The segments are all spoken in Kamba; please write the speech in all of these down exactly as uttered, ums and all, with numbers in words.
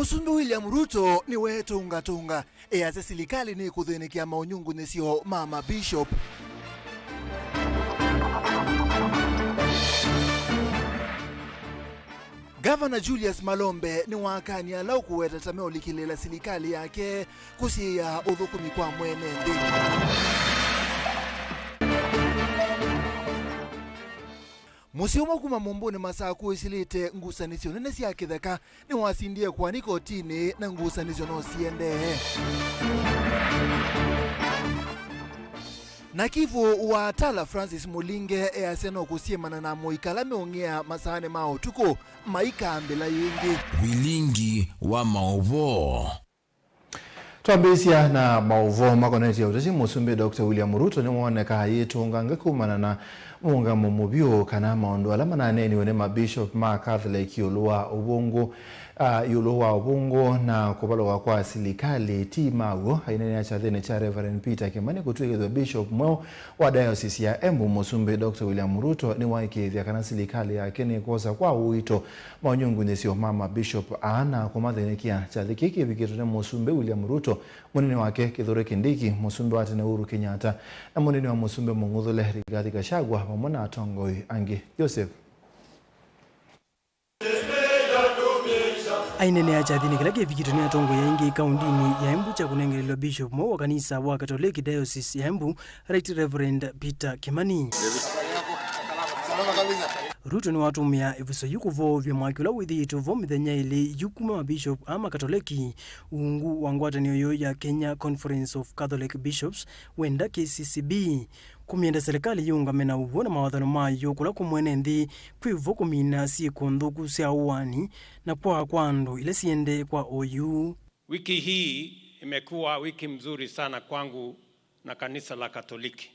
Mũsumbĩ William Ruto nĩweetũngatũnga, easya silikalĩ nĩkũthĩnĩkĩa maũnyungunyĩsyo ma mabishop. Ngavana Julius Malombe nĩwakanie ala ũkũweta ta meũlikĩlĩĩla silikalĩ yake kũsiĩĩa ũthũkũmi kwa mwene nthĩ. Mũsyĩ ũmwe kuma Mũmbũnĩ Masakũ wĩsĩlĩte ngusanĩsyo nene sya kĩtheka nĩwasindie kũanika kotinĩ na ngusanĩsyo no siendee. Na kivũ wa Tala Francis Mũlinge easya no kũsyĩmana na amũika ala meũng'ĩa masaanĩ ma ũtukũ maikambĩla yĩngĩ. Vilingi wa maũvoo. Twambĩĩsya na maũvoo makonetye ũteti, Mũsumbĩ Doctor William Ruto nĩwoneka ayĩtũnganga kumana na mũũngamo mũvyũ kana maũndũ ala mananeeniwe nĩ mabishop ma Catholic ĩũlũ wa ũvũngũ, ah, ĩũlũ wa ũvũngũ na kũvalũka kwa silikalĩ ti maw'o. Aineenea kyathĩnĩ kya Reverend Peter Kimani kũtw'ĩkĩthw'a bishop mweũ wa Diocese ya Embu, Mũsumbĩ Doctor William Ruto nĩwaĩkĩĩthya kana silikalĩ yake nĩkwosa kwa ũito maũnyungunyĩsyo ma mabishop aa na kũmathĩnĩkĩa. Kyathĩ kĩĩ kĩvikĩtwe nĩ Mũsumbĩ William Ruto, mũnini wake Kithure Kindiki, mũsumbĩ wa tene Uhuru Kenyatta, na mũnini wa mũsumbĩ mũng'uthũle Rigathi Gachagua, vamwe na atongoi angĩ. Joseph. Aineenea kyathĩnĩ kĩla kĩvikĩtwe nĩ atongoi aingĩ kaũndĩnĩ ya Embu kya kũnengelelwa bishop mweũ wa kanisa wa Katoleki Diocese ya Embu, Right Reverend Peter Kimani. Ruto nĩwatũmĩa ĩvuso yu kũvoovya mwaki ũla wĩthĩĩtwe vo mĩthenya ĩlĩ yu kuma mabishop a Makatoleki ungu wa ngwatanĩo yoo ya Kenya Conference of Catholic Bishops, wenda K C C B, kũmyenda silikalĩ yĩũngame na ũw'o na mawathano mayo kũla kũmwene nthĩ kwĩ vo kũmina syĩko nthũku sya ũaani na kwaa kwa andũ ila siendee kwa oyu. Wiki hii imekuwa wiki mzuri sana kwangu na kanisa la Katoliki.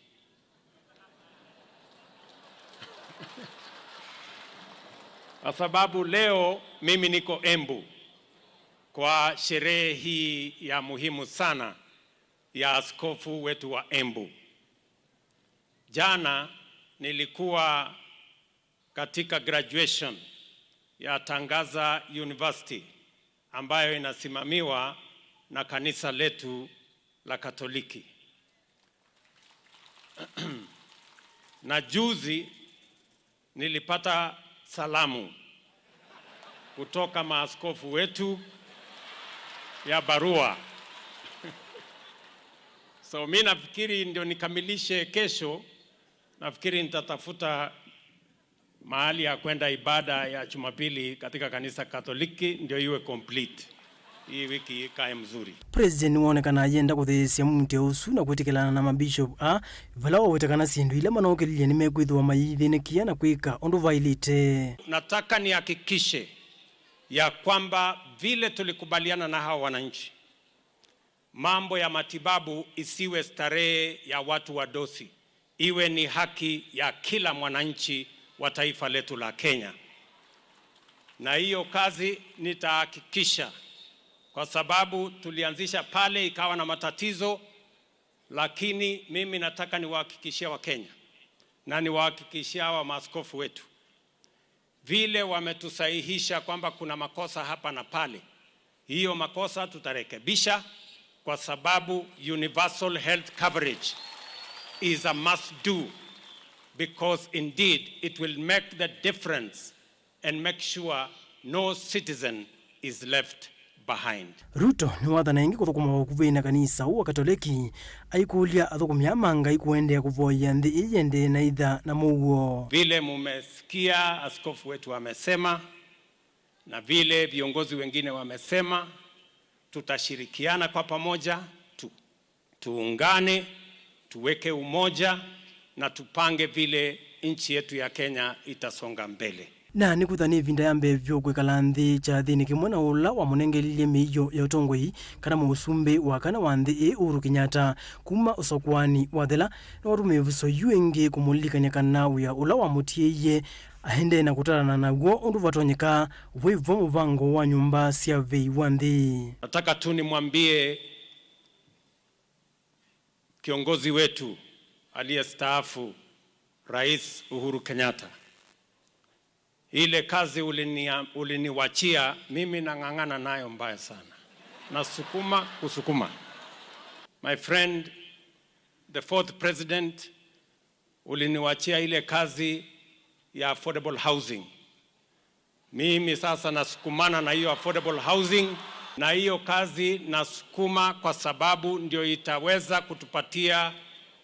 Kwa sababu leo mimi niko Embu kwa sherehe hii ya muhimu sana ya askofu wetu wa Embu. Jana nilikuwa katika graduation ya Tangaza University ambayo inasimamiwa na kanisa letu la Katoliki. Na juzi nilipata salamu kutoka maaskofu wetu ya barua. So mi nafikiri ndio nikamilishe kesho, nafikiri nitatafuta mahali ya kwenda ibada ya Jumapili katika kanisa Katoliki ndio iwe complete. Hii wiki ikae mzuri. President nĩwonekana ayenda kũtheesya mũtĩ ũsu na kwĩtĩkĩlana na mabishop a vala waweta kana syĩndũ ila manookĩlilye nĩmekwĩthĩwa mayĩthĩnĩkĩa na kwĩka ũndũ vaĩlĩte. Nataka nihakikishe ya kwamba vile tulikubaliana na hawa wananchi, mambo ya matibabu isiwe starehe ya watu wa dosi, iwe ni haki ya kila mwananchi wa taifa letu la Kenya. Na hiyo kazi nitahakikisha, kwa sababu tulianzisha pale ikawa na matatizo, lakini mimi nataka niwahakikishie Wakenya na niwahakikishie hawa maaskofu wetu, vile wametusahihisha kwamba kuna makosa hapa na pale, hiyo makosa tutarekebisha, kwa sababu universal health coverage is a must do, because indeed it will make the difference and make sure no citizen is left behind. Ruto nĩwathana ĩngĩ kũthũkũma vakuvĩ na kanisa ũũ wa Katoleki, aikũlya athũkũmi aa ma Ngai kũendeea kũvoyea nthĩ ĩĩ yĩendee na itha na mũuo. Vile mumesikia askofu wetu amesema, na vile viongozi wengine wamesema, tutashirikiana kwa pamoja tu tuungane, tuweke umoja na tupange vile nchi yetu ya Kenya itasonga mbele. Na nĩkwĩthwa nĩ ĩvinda ya mbee vyũ kwĩkala nthĩ kyathĩnĩ kĩmwe na ũla wamũnengelilye mĩio ya ũtongoi kana mũsumbĩ wa kana wa nthĩ ĩĩ Uhuru Kenyatta kuma ũsakũanĩ wathela, nĩwatũmĩie ĩvuso yu ĩngĩ kũmũlilikany'a kana wĩa ũla wamũtiĩie aendee na kũtalana naw'o ũndũ vatonyeka wĩ vo mũvango wa nyũmba sya vei wa nthĩ. Nataka tu nimwambie kiongozi wetu aliyestaafu, Rais Uhuru Kenyatta, Ile kazi ulinia-, uliniwachia, mimi nang'ang'ana nayo mbaya sana. Nasukuma, kusukuma. My friend, the fourth president, uliniwachia ile kazi ya affordable housing. Mimi sasa nasukumana na hiyo affordable housing, na hiyo kazi nasukuma kwa sababu ndio itaweza kutupatia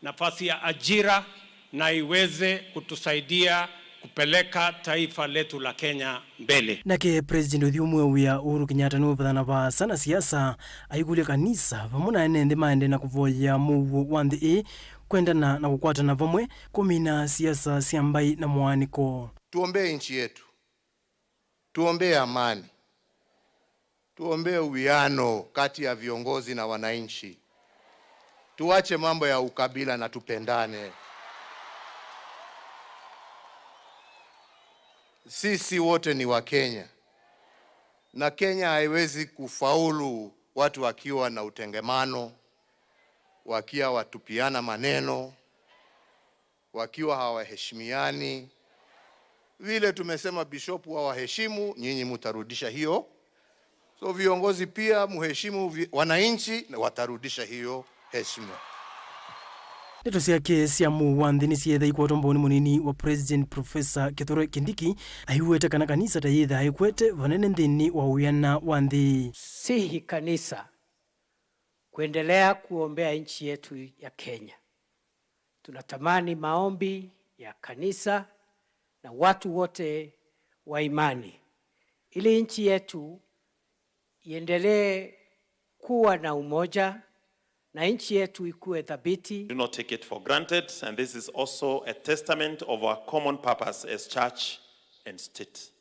nafasi ya ajira na iweze kutusaidia kupeleka taifa letu la Kenya mbele. Nake President ũthyũmũe wĩa Uhuru Kenyatta nĩwĩvathana vaasa na siasa, aikũlya kanisa vamwe na ene nthĩ maendee na kũvoyea mũuo wa nthĩ ĩĩ kwendana na kũkwatana vamwe, kũmina siasa sya mbaĩ na mũaanĩko. Tuombee nchi yetu. Tuombee amani. Tuombee uwiano kati ya viongozi na wananchi. Tuache mambo ya ukabila na tupendane. Sisi wote ni Wakenya. Na Kenya haiwezi kufaulu watu wakiwa na utengemano, wakiwa watupiana maneno, wakiwa hawaheshimiani. Vile tumesema Bishop wawaheshimu, nyinyi mutarudisha hiyo. So viongozi pia muheshimu vi-, wananchi, na watarudisha hiyo heshima. Ndeto syake sya mũuo wa nthĩ nĩsyeetha ikwatwa mbau nĩ mũnini wa President Professor Kithure Kindiki, aiweta kana kanisa ta yĩthaa ĩkwete vanene nthĩnĩ wa ũiana wa nthĩ. Sihi kanisa kuendelea kuombea nchi yetu ya Kenya. Tunatamani maombi ya kanisa na watu wote wa imani ili nchi yetu iendelee kuwa na umoja na nchi yetu ikuwe thabiti. Do not take it for granted, and this is also a testament of our common purpose as church and state.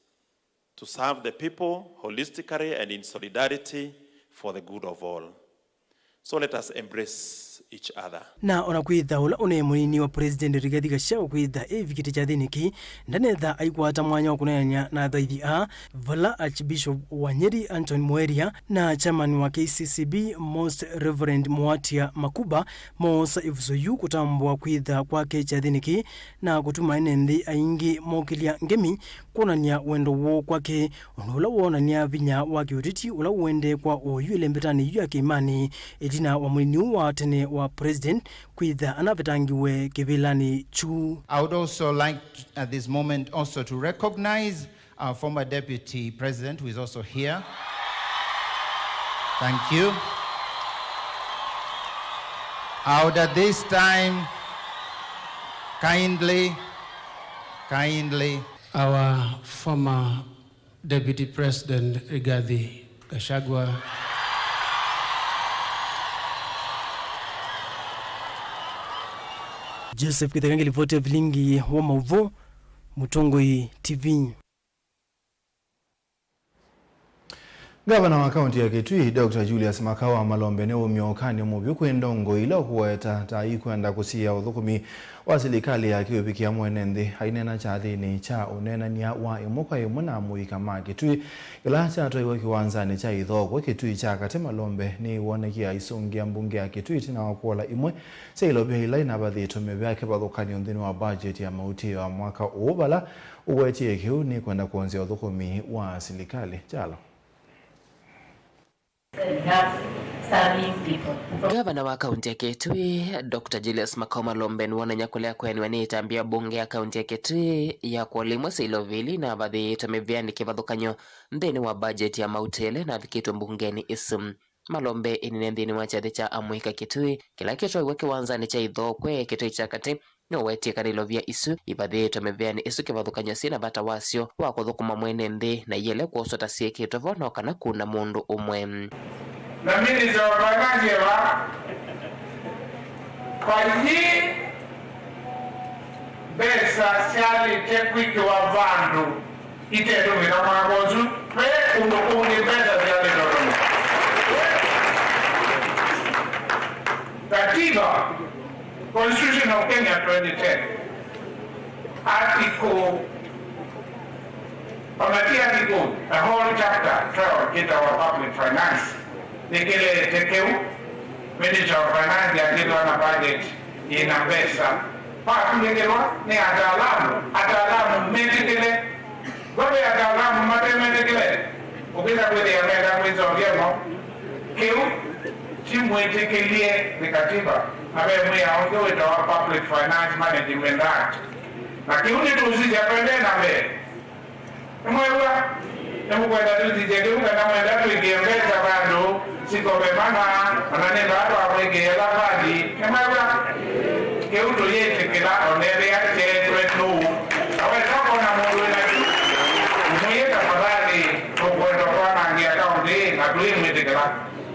To serve the people holistically and in solidarity for the good of all. So let us embrace each other. Na ona kwĩtha ũla ũnaĩ mũnini wa President Rigathi Gachagua kwĩtha ĩvikĩte kyathĩnĩ kĩĩ, ndanetha aikwata mwanya wa kũneenany'a na athaithi aa, vala Archbishop wa Nyeri Anton Muheria na chairman wa K C C B Most Reverend Muatia Makuba moosa ĩvuso yu kũtambũa kwĩtha kwake kyathĩnĩ kĩĩ na kũtuma ene nthĩ aingĩ mokĩlya ngemi kwonany'a wendo woo kwake, ũndũ ũla woonany'a vinya wa kĩũteti ũla ũendee kwa oyu ĩlembetanĩ yu ya kĩĩmanĩ ĩtina wa mũnini ũũ wa tene wa President kwĩtha anavetangiwe kĩvĩlanĩ kyu. I would also like at this moment also to recognize our former Deputy President, who is also here. Thank you. I would at this time kindly, kindly. Our former Deputy President Rigathi Gachagua. Joseph Kithekangeli, Vote ya Vilingi wa Maũvoo, Mũtongoi T V. Ngavana wa kaunti ya Kitui, Doctor Julius Makau wa Malombe, nĩwaumie ũkany'o mũvyũ kwĩ ndongoi ila ũkũweta ta ikwenda kũsiĩĩa ũthũkũmi wa silikalĩ yake ũvikĩa mwene nthĩ. Aineena kyathĩnĩ kya ũneenany'a wa ĩmwe kwa ĩmwe na amũika ma Kitui kĩla kyatwaiwe kĩwanzanĩ kya Ithokwe, Kitui kya Katĩ, Malombe nĩwonekie aisũngĩa mbunge ya Kitui ĩtina wa kũola imwe sya ilovia ila inavathĩtwe mĩvea kĩvathũkany'o nthĩnĩ wa budget ya mautĩĩo ya mwaka ũũ, vala ũwetie kĩu nĩkwenda kwonzya ũthũkũmi wa silikalĩ. Kyalo. Ngavana wa kaunti ya Kitui, Doctor Julius Makau Malombe, nĩwonany'a kũlea kwĩanĩwa nĩ ĩtambya mbunge ya kaunti ya Kitui ya kũola imwe sya ilovia ila inavathĩtwe mĩveanĩ kĩvathũkany'o nthĩnĩ wa budget ya mautĩĩo ĩla ĩnavikĩtwe mbungenĩ ĩsu. Malombe ĩnene nthĩnĩ wa kyathĩ kya amũika Kitui kĩla kĩtwaiwe kĩwanzanĩ kya Ithokwe, Kitui kya Katĩ, nĩũwetie kana ilovia isu ivathĩĩtwe mĩveanĩ ĩsu kĩvathũkany'o syĩ na vata wasyo wa kũthũkũma mwene nthĩ na iele kwoswa ta syĩkĩtwe vo no kana kuna mũndũ ũmwe. Na Minister wa Finance eva, kwa yi mbesa syalĩte kwĩkĩwa vandũ itetũmĩka mwaka ũsu, ve ũndũ ũngĩ mbesa syalĩte ũtũmĩka. Katiba, Constitution of Kenya twenty ten, article, ona ti article, the whole chapter twelve kĩtawa public finance, nĩkĩlete kĩu, Minister of Finance akĩtwa na budget ĩna mbesa. Vakunĩkĩlwa nĩ ataalamu, ataalamu metĩkĩle Kwa ve ataalamu matemetĩkĩle, ũkĩsa kwĩthĩa menda kwĩseũvya mo. Kĩu ti mwĩtĩkĩlye nĩ katiba, na ve mwĩao ũngĩ wĩtawa Public Finance Management Act. Na kĩu nĩtũsisya tũendee na mbee. Nĩmwew'a? Nĩmũkwenda tũsisye kĩu kana mwenda twĩkĩe mbesa vandũ sikove mana, ona nĩ vaa twamwĩkĩĩa ĩla vandi? Nĩmwew'a? Kĩu tũyĩtĩkĩla onethĩa kyeetwe nũũ. Na wesa kwona mũndũ wĩ na kĩu, ũmwĩe tafadhali, tũkwenda twanangĩa kaũntĩ na tũimwĩtĩkĩla.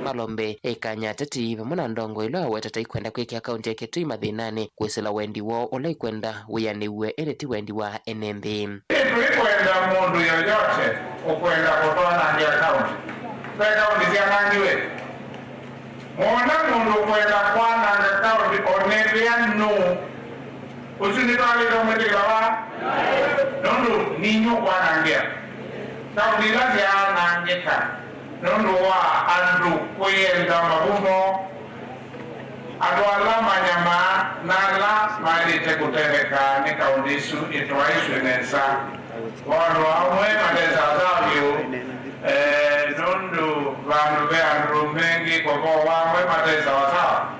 Malombe, ekany'a ateti vamwe na ndongo ila wawetete ikwenda kwĩkĩa kaũntĩ ya Kitui mathĩnanĩ kwĩsĩla wendi woo ũla ikwenda wĩanĩw'e, ĩndĩ ti wendi wa ene nthĩ. Tũikwenda mũndũ yoyote ũkwenda kũtwanangĩa kaũntĩ. Ve kaũntĩ syanangiwe. Mwona mũndũ ũkwenda kwananga kaũntĩ onethĩa nũũ, ũsu nĩtwaĩlĩte ũmwĩtĩkĩla wa? Nũndũ ninyu kwanangĩa kaũntĩ ila syaanangĩka nũndũ wa andũ kwĩenda mavumo. Andũ ala manyamaa na ala maĩlĩte kũtetheka nĩ kaũntĩ isu itwaĩsw'e nesa. Kwa andũ amwe mate sawasawa vyũ, eh, nũndũ vandũ ve andũ mengĩ kw'oko amwe mate sawasawa.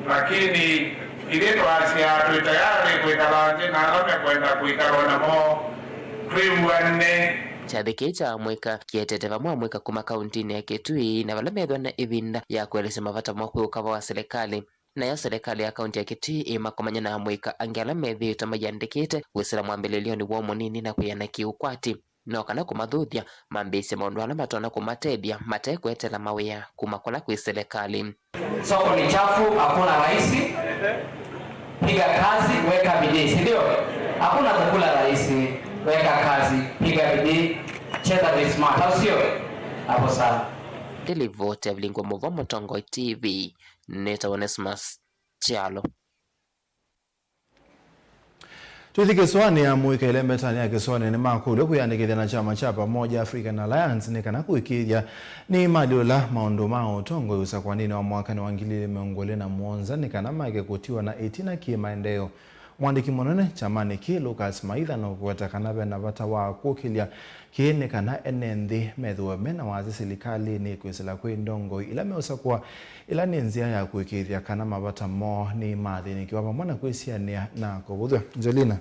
Lakini ithyĩ twasya twĩ tayarĩ kwĩkala nthĩ na ala mekwenda kwĩkalwa namo twĩw'ane. Kyathĩ kĩĩ kya amũika kĩetete vamwe amũika kuma kaũntĩnĩ ya Kitui na vala methĩwa na ĩvinda ya kũelesya mavata moo kwĩ ũkava wa silikalĩ. Nayo silikalĩ ya kaũntĩ ya Kitui ĩmakomany'a na amũika angĩ ala methĩĩtwe mayĩandĩkĩte kwĩsĩla mwambĩlĩlyonĩ woo mũnini na kwĩana kĩũkwati, no kana kũmathuthya mambĩĩsye maũndũ ala matonya kũmatethya mate kweteela mawĩa kuma kũla kwĩ silikalĩ. Soko ni chafu, hakuna rais. Piga kazi, weka bidii, si ndio? Hakuna kukula rais, weka kazi, piga bidii, cheza be smart, au sio? Hapo sawa. Ndilivoti ya Vilingwa Mũvwa, Mũtongoi T V, nĩtawa Onesmus Kyalo. Twĩthi kĩsũanĩ, amũika ĩlembetanĩ ya kĩsũanĩ nĩmakũlw'a kwĩyandĩkĩthya na kyama kya Pamoja African Alliance nĩ kana kũĩkĩĩthya nĩmalyũla maũndũ ma ũtongoi ũsakũanĩnĩ wa mwakanĩ wa ngili ilĩ mĩongo ĩlĩ na mũonza nĩ kana maeke kũtiwa na ĩtina kĩ maendeeo. Mũandĩki mũnene kyamanĩ kĩĩ, Lucas Maitha, nũkũweta kana ve na vata wa kũkĩlya kĩĩ nĩ kana ene nthĩ methĩwe me na wasya silikalĩnĩ kwĩsĩla kwĩ ndongoi ila meũsakũa, ĩla nĩ nzĩa ya kũĩkĩĩthya kana mavata moo nĩmathĩnĩkĩwa vamwe na kwĩsianĩa na kũvũthw'a. Angelina.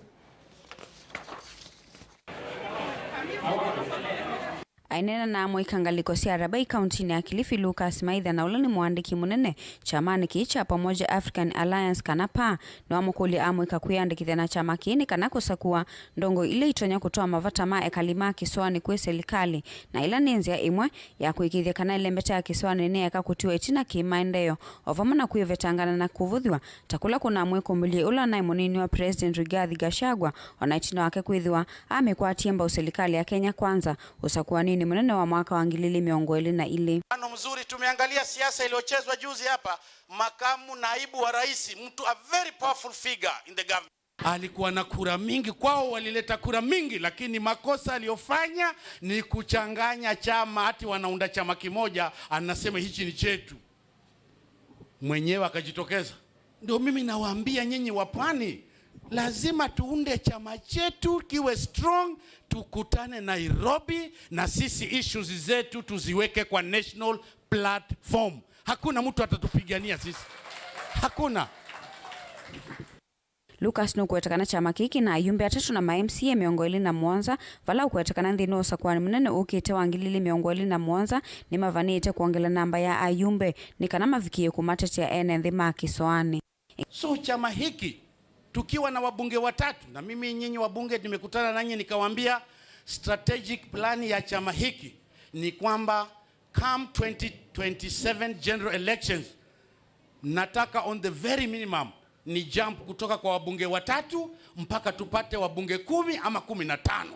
Aineena na amũika ngalĩko sya Rabai kaũntĩnĩ ya Kilifi, Lucas Maitha, na ũla nĩ mũandĩki mũnene kyamanĩ kĩĩ kya Pamoja African Alliance, kana paa, nĩwamũkũlya amũika kwĩyandĩkĩthya na kyama kĩĩ nĩ kana kũsakũa ndongoi ila itonya kũtwaa mavata ma ekali ma kĩsũanĩ kwĩ silikalĩ, na ĩla nĩ nzĩa ĩmwe ya kũĩkĩĩthya kana ĩlembeta ya kĩsũanĩ nĩyaeka kũtiwa ĩtina kĩ maendeeo, o vamwe na kwĩvetangana na kũvũthw'a, ta kũla kũnamwĩkũmbĩlye ũla naĩ mũnini wa President Rigathi Gachagua, o na ĩtina wake kwĩthĩwa amĩkwatie mbau silikalĩ ya Kenya Kwanza ũsakũanĩnĩ mũnene wa mwaka wa ngili ilĩ mĩongo ĩlĩ na ilĩ. Mfano mzuri, tumeangalia siasa iliyochezwa juzi hapa, makamu naibu wa rais, mtu, a very powerful figure in the government. Alikuwa na kura mingi, kwao walileta kura mingi, lakini makosa aliyofanya ni kuchanganya chama, ati wanaunda chama kimoja, anasema hichi ni chetu. Mwenyewe akajitokeza. Ndio mimi nawaambia nyinyi wa Pwani, lazima tuunde chama chetu kiwe strong, tukutane Nairobi na sisi issues zetu tuziweke kwa national platform. Hakuna mtu atatupigania sisi. Hakuna. Lucas nũkũweta kana kyama kĩĩ kĩna ayumbe atatũ na ma M C A mĩongo ĩlĩ na mũonza, vala ũkũweta kana nthĩnĩ wa ũsakũani mũnene ũkĩte wa ngili ilĩ mĩongo ĩlĩ na mũonza nĩmavanĩĩte kwongela namba ya ayumbe nĩ kana mavikĩe kũmatetea ene nthĩ ma kĩsoanĩ. So chama hiki tukiwa na wabunge watatu, na mimi nyinyi wabunge nimekutana nanyi nikawaambia strategic plan ya chama hiki ni kwamba come twenty twenty-seven general elections, nataka on the very minimum ni jump kutoka kwa wabunge watatu mpaka tupate wabunge kumi ama kumi na tano.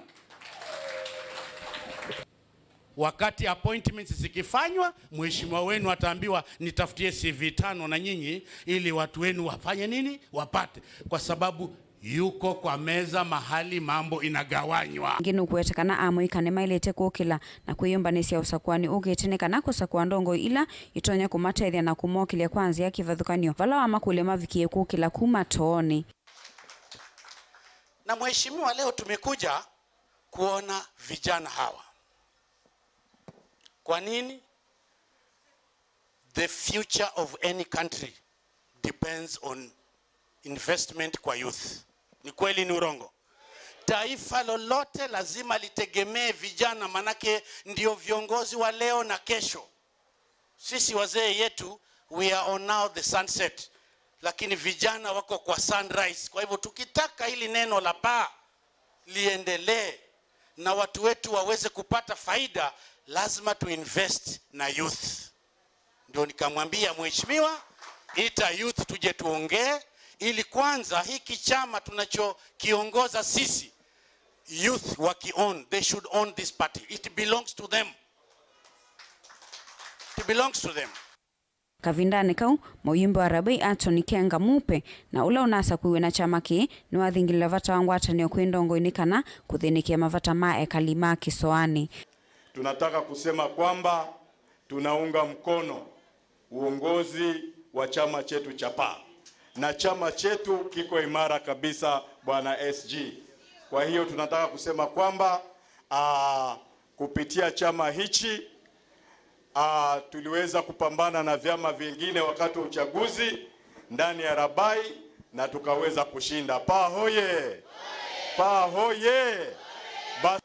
Wakati appointments zikifanywa, mheshimiwa wenu ataambiwa, "Nitafutie C V tano na nyinyi ili watu wenu wafanye nini? Wapate." Kwa sababu yuko kwa meza mahali mambo inagawanywa. Ĩngĩ nũkũweta kana amũika nĩmaĩlĩte kũkĩla na kwĩyũmbanĩsya ũsakũani ũkĩte nĩ kana kũsakũa ndongoi ila itonya kũmatethya na kũmokĩlya kwa nzĩa kĩvathũkany'o vala wamakũlya mavikĩe kũkĩla kuma toonĩ. Na mheshimiwa, leo tumekuja kuona vijana hawa. Kwa nini? The future of any country depends on investment kwa youth. Ni kweli, ni urongo? Taifa lolote lazima litegemee vijana, manake ndio viongozi wa leo na kesho. Sisi wazee yetu, we are on now the sunset, lakini vijana wako kwa sunrise. Kwa hivyo tukitaka hili neno la paa liendelee na watu wetu waweze kupata faida, lazima tuinvest na youth. Ndio nikamwambia mheshimiwa, ita youth tuje tuongee, ili kwanza hiki chama tunachokiongoza sisi, youth waki own, they should own this party. It belongs to them. It belongs to them. Kavindanĩ kau, mũyumbe wa Rabai Atoni Kenga Mupe, na ũla ũnasakuiwe na kyama kĩĩ, nĩwathingĩlile vata wa ngwatanĩo kwĩ ndongoinĩ kana kũthĩnĩkĩa mavata ma ekali ma kĩsoanĩ. Tunataka kusema kwamba tunaunga mkono uongozi wa chama chetu cha paa, na chama chetu kiko imara kabisa, Bwana S G. Kwa hiyo tunataka kusema kwamba, ah, kupitia chama hichi, ah, tuliweza kupambana na vyama vingine wakati wa uchaguzi ndani ya Rabai na tukaweza kushinda. Paa hoye! Paa hoye! Bas-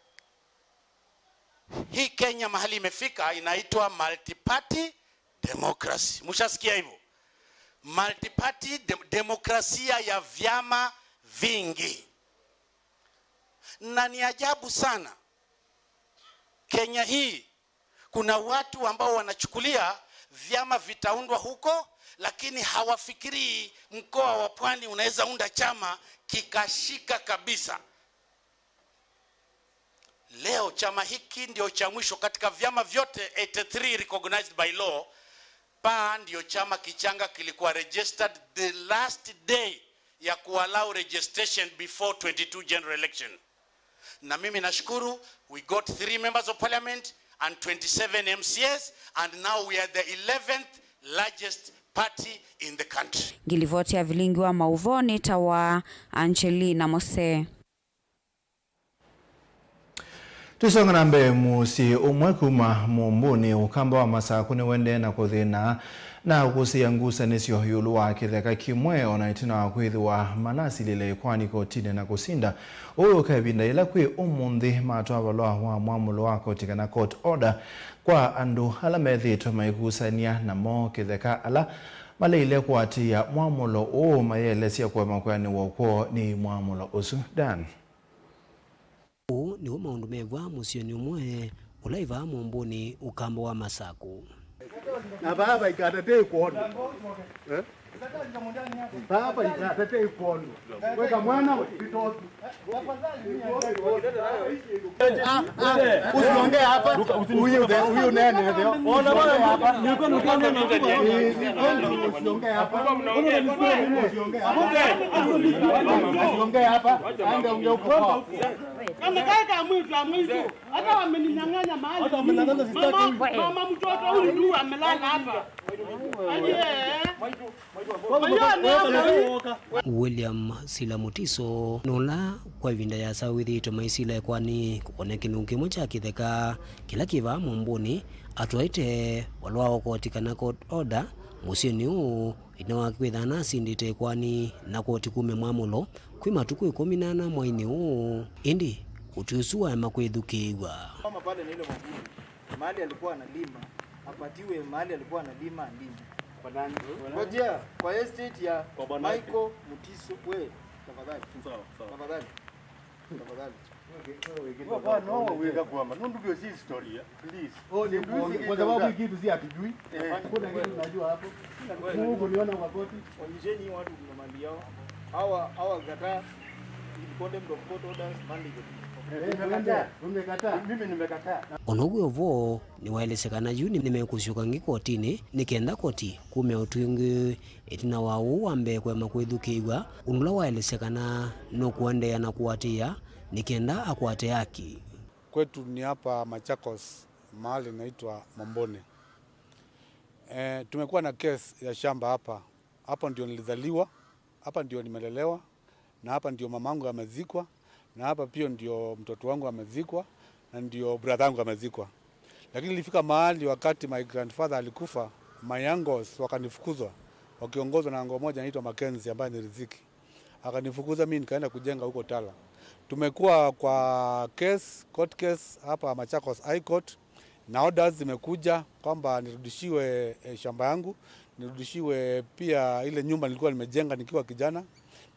Hii Kenya mahali imefika inaitwa multi-party democracy. Mshasikia hivyo? Multi-party de-, demokrasia ya vyama vingi. Na ni ajabu sana. Kenya hii kuna watu ambao wanachukulia vyama vitaundwa huko, lakini hawafikirii mkoa wa Pwani unaweza unda chama kikashika kabisa. Leo chama hiki ndio cha mwisho katika vyama vyote eighty-three recognized by law. Paa ndio chama kichanga kilikuwa registered the last day ya kuallow registration before twenty-two general election. Na mimi nashukuru, we got three members of parliament and twenty-seven M C As, and now we are the eleventh largest party in the country. Ngilivoti ya vilingi wa mauvoo nĩ ta wa Angelina Mose. Tũisonga na mbee, mũsyĩ ũmwe kuma Mũmbũnĩ, Ũkamba wa Masakũ, nĩwendee na kũthĩna na kũsĩĩa ngusanĩsyo ĩũlũ wa kĩtheka kĩmwe, o na ĩtina wa kwĩthĩwa manasilile ĩkoani kotinĩ na kũsinda. Ũũ ũka ĩvinda yĩla kwĩ ũmũnthĩ matwaa valũa wa mwamũlo wa koti kana court order kwa andũ ala methĩĩtwe maikusany'a namo kĩtheka, ala maleile kũatĩĩa mwamũlo ũũ mayĩelesya kũema kwĩanĩw'a kwoo nĩ mwamũlo ũsu. Dan. Ũũ nĩw'o maũndũ mew'a mũsyĩnĩ ũmwe ũla ĩvaa Mũmbũnĩ, Ũkamba wa Masakũ. Na vaa vaikata te ĩkondo. Eh? Vaa vaikata te ĩkondo. Weka mwana we, vitoki. Ah, ah, usiongee hapa. Huyu the, huyu nene the. Usiongee hapa. Usiongee hapa. Enda ongea huko. Kamekae ka mwitu wa mwitu. Hata wameninyang'anya mahali. Hata wamenyang'anya sister huyu. Mama, mama mtoto huyu tu amelala hapa. Aje. Kwa hiyo, kwa hiyo, William Sila Mutiso nũla kwa ĩvinda yasa wĩthĩĩtwe maisila ĩkoani kũkonya kĩnungu kĩmwe kya kĩtheka kĩla kĩ vaa Mũmbũnĩ, atwaĩte valũa wa koti kana court order mũsyĩnĩ ũũ ĩtina wa kwĩthana asindĩte ĩkoani na koti kumya mwamũlo kwĩ matukũ ĩkũmi na ana mwainĩ ũũ, ĩndĩ ũtwi ũsu waema kwĩthukĩĩw'a. Mama pale na ile mwavuli, mahali alikuwa analima, apatiwe mahali alikuwa analima, alime. Kwa nani? Ngojea, kwa estate ya Michael Mutiso. We, tafadhali. Sawa, sawa. Tafadhali. Tafadhali. Kwa no weka kwamba, nundu ndio si story, please. Oh, ni kwa sababu hii kitu si hatujui. Eh. Kuna kitu tunajua hapo. Huko niona kwa koti. Onyesheni watu kuna mali yao. Hawa, hawa kataa. In contempt of court orders, Monday. Eh, tumekataa. Tumekataa. Mimi nimekataa. Ona ũu wĩ o vo, nĩwaelesya kana yu nĩmekũsyoka ĩngĩ kotinĩ nĩ kenda koti kumya ũtwi ũngĩ ĩtina wa ũũ wa mbee kũema kwĩthukĩĩw'a, ũndũ ũla waelesya kana nũkũendeea na kũatĩĩa nĩ kenda akwate haki. Kwetu ni hapa Machakos, mahali inaitwa Mamboni. Eh, tumekuwa na case ya shamba hapa. Hapo ndio nilizaliwa, hapa ndio nimelelewa, na hapa ndio mamangu amezikwa, na hapa pia ndio mtoto wangu amezikwa, na ndio brother yangu amezikwa. Lakini ilifika mahali wakati my grandfather alikufa, my uncles wakanifukuzwa, wakiongozwa na uncle mmoja anaitwa Mackenzie ambaye ni Riziki. Akanifukuza mimi nikaenda kujenga huko Tala. Tumekuwa kwa case, court case hapa Machakos High Court, na orders zimekuja kwamba nirudishiwe, eh, shamba yangu, nirudishiwe pia ile nyumba nilikuwa nimejenga nikiwa kijana,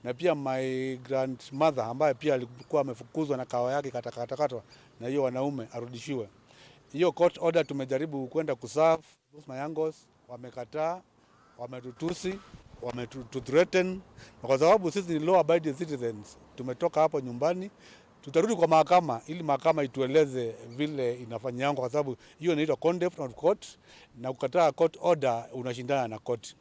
na pia my grandmother ambaye pia alikuwa amefukuzwa na kawa yake katakatakatwa na hiyo wanaume arudishiwe. Hiyo court order tumejaribu kwenda kuserve, those my uncles wamekataa, wametutusi, wametuthreaten, na kwa sababu sisi ni law abiding citizens, tumetoka hapo nyumbani, tutarudi kwa mahakama ili mahakama itueleze vile inafanyangwa, kwa sababu hiyo inaitwa contempt of court, na kukataa court order unashindana na court.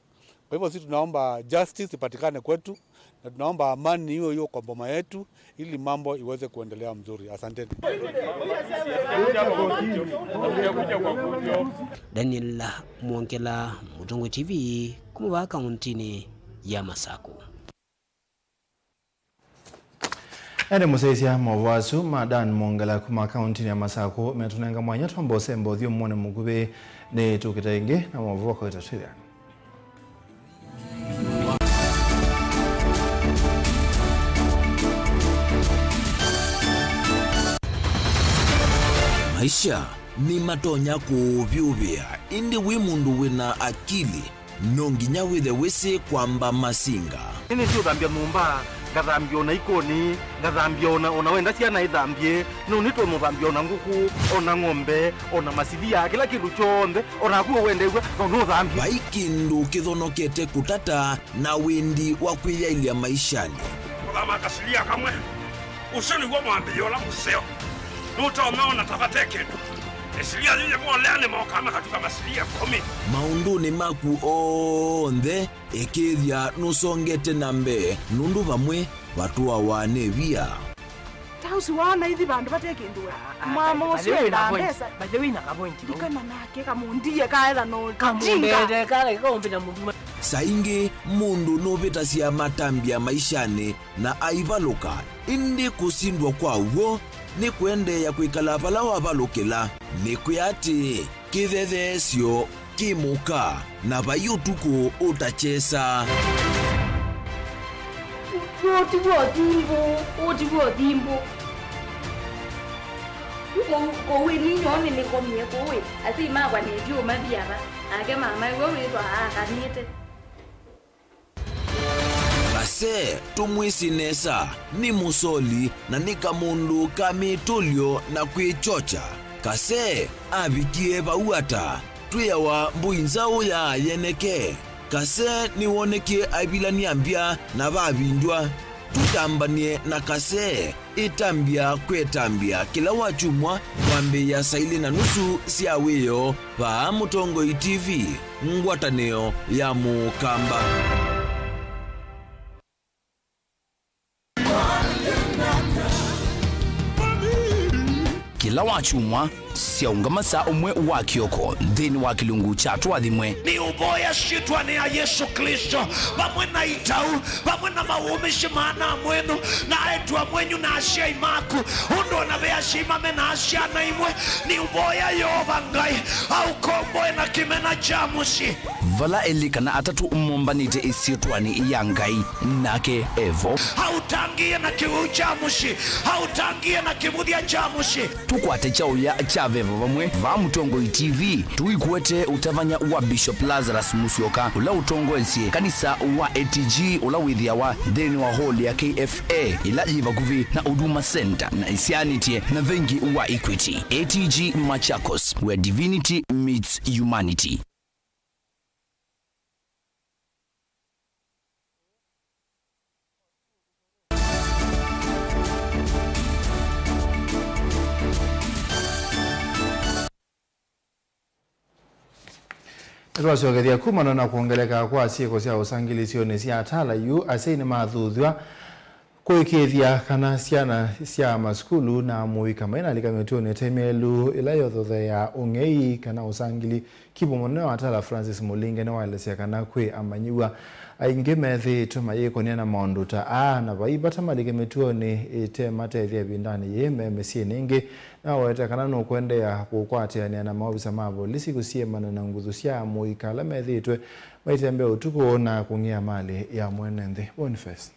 Kwa hivyo sisi tunaomba justice ipatikane kwetu, na tunaomba amani hiyo hiyo kwa boma yetu, ili mambo iweze kuendelea mzuri. Asanteni. Daniel Mwongela, Mũtongoi T V, kuma vaa kauntinĩ ya Masakũ. Ene mũsyaĩĩsya maũvoo asu ma Dan Mwongela kuma kauntinĩ ya Masakũ metũnenga mwanya twamba ũsemba ũthyũmũonĩ mũkuvĩ. Nĩ tũkĩta ĩngĩ na maũvoo kawaita twĩthĩane. Maisha nĩmatonya kũũvyũvĩa, ĩndĩ wĩ mũndũ wĩna akili, no nginya wĩthe wĩsĩ kwamba masinga. Nĩnĩsĩ ũthambya nyũmba, ngathambya ona ikoni, ngathambya ona, ona wenda syana ithambye, no nĩtwe mũthambya ona ngũkũ, ona ng'ombe, ona masilia, kĩla kĩndũ kyonthe, onaku wendew'a, no nũthambye. Vai kĩndũ kĩthonokete kũtata na wĩndi wa kwĩyaĩlya maishanĩ. Kũthama kasilia kamwe, ũsu nĩw'o mwambĩlĩo ũla mũseo. Nũtonya ona ta vate kĩndũ. Ĩsilia yĩyĩ volea nĩmokaa makatuka masilia ĩkũmi. Maũndũnĩ maku onthe, ĩkĩĩthya nũsongete na mbee, nũndũ vamwe vatũawa nĩ via. Ta ũsu waona ithi vandũ vate kĩndũ we. Ah, ah, mama ũsu endaa mbesa. By the way, na kapointi. Ndikana nake kamũndie kaetha no kamũndete kala kaũmbi na mũndũ. Saa ingĩ mũndũ nũvĩtasya matambya maishanĩ na aivalũka, ĩndĩ kũsindwa kwa w'o nĩ kũendeea kwĩkala vala wavalũkĩla. Nĩkwĩa atĩĩ, kĩthetheesyo kĩ mũka, na vai ũtukũ ũtakyesa. Ũũ ti w'o thimbũ, ũũ ti w'o thimbũ. Kũu, kũu ĩ ninyoo nĩnĩkomie kũu ĩ, asyai makwa nĩtyo mathi ava, nake mama ĩwe wĩthwa aakanĩte. Kase, tũmwĩsĩ nesa, nĩ mũsoli na nĩ kamũndũ ka mĩtũlyo na kwĩkyokya. Kase avikie vau ata? Twĩawa mbũi nzaũ ya yeneke. Kase nĩwonekie aivilany'a mbya na vavindw'a. Tũtambany'e na Kase. Ĩtambya kwĩtambya kĩla wakyumwa kwambĩĩa saa ilĩ na nusu sya wĩoo vaa Mũtongoi T V, ngwatanĩo ya Mũkamba. Kĩla wakyumwa syaũngama saa ũmwe wa kĩoko nthĩnĩ wa kĩlungu kya Tũathimwe. Nĩũvoya syĩtwanĩ ya Yesũ Klĩsto, vamwe na itau, vamwe na mawũmĩsye ma ana mwenyu, na aĩtu amwenyu, na asyai maku, ũndũ o na ve asyai mame na syana imwe. Nĩũvoya Yeova Ngai aũkomboe na kĩmena kya mũsyĩ. Vala elĩ kana atatũ mombanĩte ĩsyĩtwanĩ ya Ngai, nake e vo. Aũtangĩĩe na kĩwĩu kya mũsyĩ, aũtangĩĩe na kĩvũthya kya mũsyĩ. Tũkwate kyaũya kya veva vamwe vaa Mũtongoi T V. Tũikwete ũtavany'a wa Bishop Lazarus Musyoka, ũla ũtongoesye kanisa wa A T G ũla wĩthĩawa nthĩnĩ wa hall ya K F A, ĩla yĩ vakuvĩ na Huduma Center na ĩsyaanĩtye na vengi wa Equity. A T G Machakos, where divinity meets humanity. Nĩtwasyokethya kumana na kwongeleka kwa syĩko sya ũsangĩlĩsyonĩ sya Tala yu, asyai nĩmathuthw'a Kũĩkĩĩthya kana syana sya masukulu na mũika mainalika mĩtuonĩ ĩte mĩelu ĩla yothotheaa ũng'ei kana ũsangili, kivu mũnene wa Tala Francis Mulinge nĩwaelesya kana kwĩ amanyĩw'a aingĩ methĩĩtwe mayĩkonia na maũndũ ta aa, na vai vata malike mĩtuonĩ ĩte matethya ĩvindanĩ yĩĩ me mĩsyĩnĩ ĩngĩ. Nĩwaweta kana nũkũendeea kũkwatĩanĩa na maovisa ma volisi kũsyĩmana na nguthu sya mũika ala methĩĩtwe maitembea ũtukũ na kũng'ĩa malĩ ya mwene nthĩ. Boniface.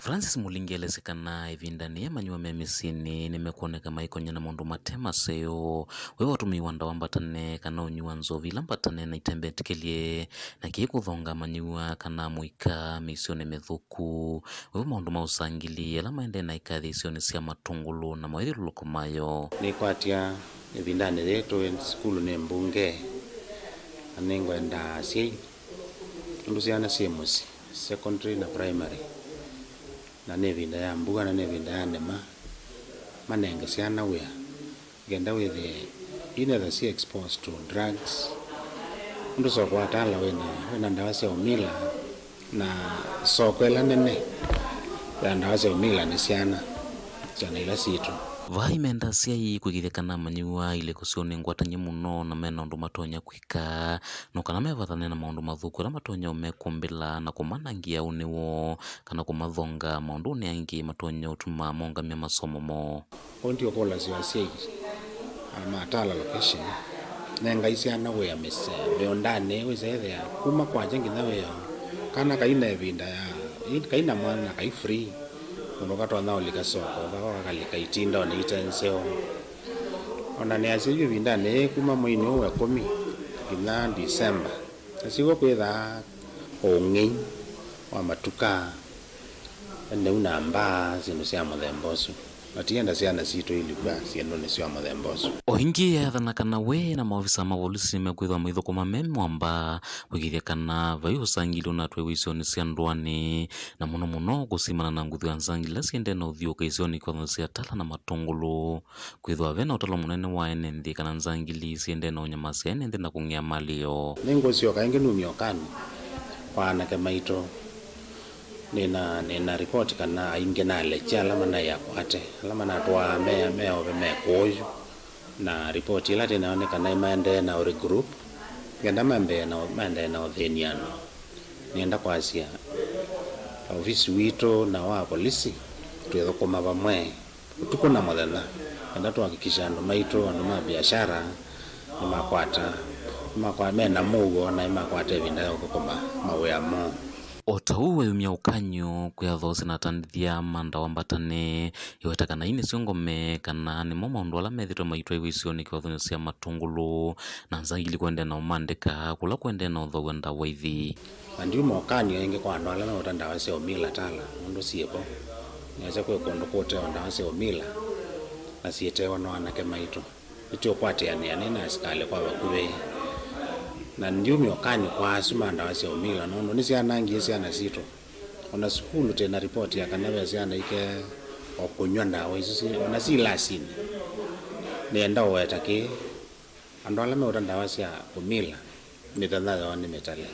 Francis Mulingi elesya kana ĩvindanĩ yĩĩ amanyĩw'a me mĩsyĩnĩ nĩmekwoneka maikonya na maũndũ mate maseo, wĩ wa ũtũmĩi wa ndawa mbatane kana ũnywi wa nzovi ila mbatane na itembetĩkĩlye, na kĩĩ kũthonga amanyĩw'a kana mũika mĩisyonĩ mĩthũku, wĩ wa maũndũ ma ũsangili ala maendee na ikathi isionĩ sya Matũngũlũ na mawĩthyũlũlũko mayo. Nĩkwatya ĩvindanĩ yĩĩ tũĩ sukulu nĩ mbunge, na nĩngwenda asyai nũndũ syana syĩ mũsyĩ, secondary na primary, na nĩ ĩvinda ya mbua na nĩ ĩvinda ya ndema, manenge syana wĩa, kenda wĩthĩe inetha si exposed to drugs. Nũndũ soko wa Tala wĩna, wĩna ndawa sya ũmila, na soko ĩla nene ya ndawa sya ũmila nĩ syana, syana ila sitũ. Vai menda asyai kwĩkĩĩthya kana amanyĩw'a ilĩko syoo nĩ ngwatany'e mũno na mena ũndũ matonya kwĩka, no kana mevathane na maũndũ mathũku ala matonya ũmekũmbĩla na kũmanangĩa ũnĩ woo kana kũmathonga maũndũnĩ angĩ matonya ũtuma mongamya masomo moo. Ũu ndio kũlasya asyai, ah, ma Tala location, nengai syana wĩa mĩsĩ, mĩũndanĩ, wĩsa ethĩa kuma kwakya nginya wĩa, kana kaina ĩvinda ya, kaina mwana na kai free, mũndũ ũkatonya ũlika soko, ũkaka wakalika itindonĩ ite nzeo. Ona nĩasya yu ĩvindanĩ yĩĩ kuma mweinĩ ũũ wa ĩkũmi nginya December, na siw'o kwĩthaa ũng'ei wa matuka, nĩu na mbaa, syĩndũ sya mũthemba ũsu. Na tienda syana sitũ ilikwa syĩndũnĩ sya mũthemba ũsu. O ĩngĩ eathana kana we na maovisa ma volisi nĩmekwĩthwa maithũkũma me mwamba kwĩkĩĩthya kana vai ũsangili ũnatwaiwa isionĩ sya ndũanĩ, na mũno mũno kũsimana na nguthu ya nzangili ila syendee na ũthiũũka isionĩ kĩvathũkany'o sya Tala na Matũngũlũ. Kwĩthwa ve na ũtalo mũnene wa ene nthĩ kana nzangili syendee na ũnyamasya ene nthĩ na kũng'ĩa malĩ yoo. Nĩngũsyoka ĩngĩ numye ũkany'o kwa anake maitũ. Nĩna, nĩna ripoti kana aingĩ nalekya ala manaĩ akwate, ala manatwaa me, meove me kũũyu. Na ripoti ĩla twĩ nayo nĩ kana maendee na ũregroup, kenda mambee na, maendee na ũthĩniano. Nĩenda kwasya, ovisi witũ na wa polisi twĩthũkũma vamwe ũtukũ na mũthenya, kenda tũhakikisha andũ maitũ, andũ ma biashara, nĩmakwata, nĩmakwa-, mena mũuo na nĩmakwata ĩvinda ya ũthũkũma mawĩa moo. O ta ũu wayumya ũkany'o kwĩ athoosi na atandĩthya ma ndawa mbatane, ĩweta kana ii nĩsyo ngome kana nĩmo maũndũ ala methĩtwe maitwaiwa isionĩ kĩvathũkany'o sya Matũngũlũ, na nzangili kũendee na ũmandĩka kũla kũendee na ũthooaw'a ndawa ithi. Na ndiuma ũkany'o ĩngĩ kwa andũ ala meũta ndawa sya ũmila Tala, nũndũ syĩ vo. Nĩasya kwĩ kũndũ kũtewa ndawa sya ũmila, na syĩtewa no anake maitũ. Nĩtũũkwatĩanĩa nĩ na asikalĩ kwa vakuvĩ. Na ndiumya ũkany'o kwa asu ma ndawa sya ũmila, nũndũ nĩsyanangie syana sitũ. O na sukulu twĩ na ripoti ya kana ve syana ike o kũnyw'a ndawa isu si, o na si lasinĩ. Nĩenda ũweta kĩĩ, andũ ala meũta ndawa sya ũmila, mĩthenya yoo nĩ mĩtale,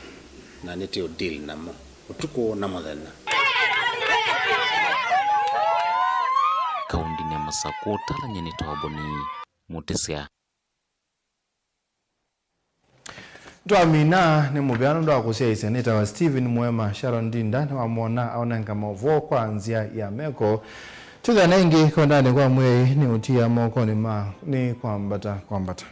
na nĩtũũ deal namo ũtukũ na mũthenya. Kaũndĩnĩ ya Masakũ, Tala nyie nĩtawa Boni Mũtĩsya. Twamina nĩ mũvea nũndũ wa kũsyaĩĩsya. Nĩtawa Stephen Mwema. Sharon Ndinda nĩwamwona aũnenga maũvoo kwa nzĩa ya meko. Twĩthĩana ĩngĩ kwendanĩ kwa mwĩai nĩ ũtia mokonĩ ma nĩ kwambata kwambata.